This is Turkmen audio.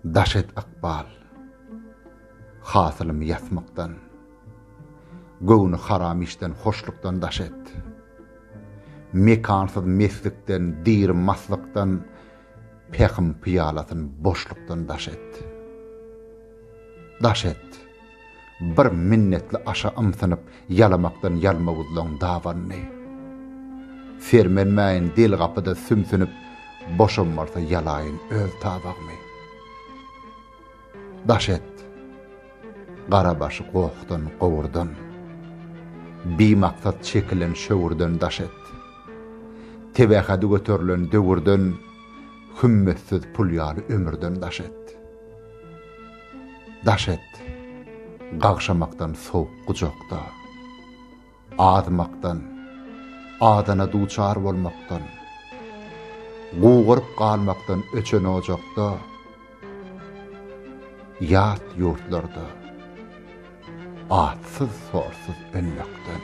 Daş et ykbal, hasylymy ýasmykdan. Göwni haram işden hoşlukdan daş et. Mekansyz meslikden, diri maslykdan, Pähim pyýalasyn boşlukdan daş et. Daş et. Bir minnetli aşa ymsynyp, Ýalamakdan ýalmawuzlaň dabanyny. Sermenmäýin del gapyda sümsünip, Boşam bolsa ýalaýyn öz tabagymy. Daş et. Gara başy gohdan, gowurdan. Bimaksat çekilen şöwürden daş et. Tebähedi göterilen döwürden, Hümmetsiz pul ýaly ömürden daş et. Daş et. Gagşamakdan sowuk gujakda. Azmakdan, adana duçar bolmakdan, Gugaryp galmakdan öçen ojakda, Ýat ýurtlarda atsyz-sorsuz ölmekden.